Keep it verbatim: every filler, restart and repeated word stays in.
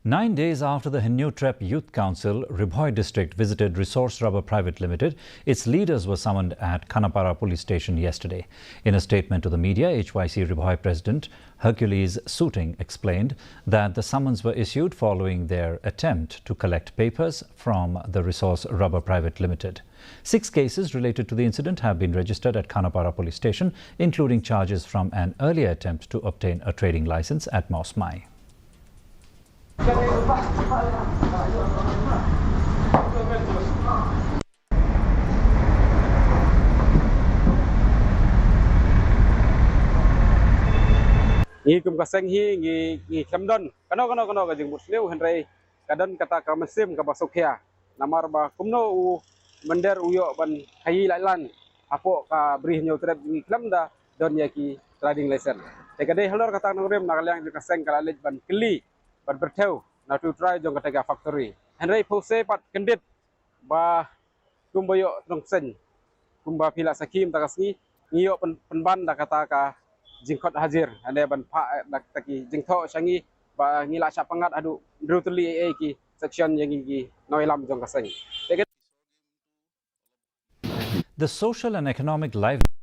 Nine days after the Hynñiewtrep Youth Council, Ri Bhoi District, visited Resource Rubber Private Limited, its leaders were summoned at Khanapara Police Station yesterday. In a statement to the media, H Y C Ri Bhoi President Hercules Suting explained that the summons were issued following their attempt to collect papers from the Resource Rubber Private Limited. Six cases related to the incident have been registered at Khanapara Police Station, including charges from an earlier attempt to obtain a trading license at Mawsmai. Ngi kum ka seng hi ngi, ngi khlem don kano kano kano ka jingbutsniew, hynrei ka don kata ka mynsiem kaba sngewkhia. Namar ba kumno u mynder u ïoh ban khaïi laitlan hapoh ka Bri Hynñiewtrep, ngi khlem da don ïa ki trading license. Te ka dei halor kata ka nongrim na ka liang jong ka seng ka la leit ban kylli, ban pyrthew na utu u trai jong kata ka factory. Hynrei phew se pat kyndit ba kumba ïoh tnong seng, kumba phi la sakhi mynta ka sngi, ngi ïoh pyn-, pynban da kata ka jingkhot hajir, hynrei ban phah, eh, da kata ki jingthoh sha ngi ba ngi la shah pyngngad haduh hynriew tylli ei ei ki section ïa ngi ki nongïalam jong ka seng. Te ka The social and economic life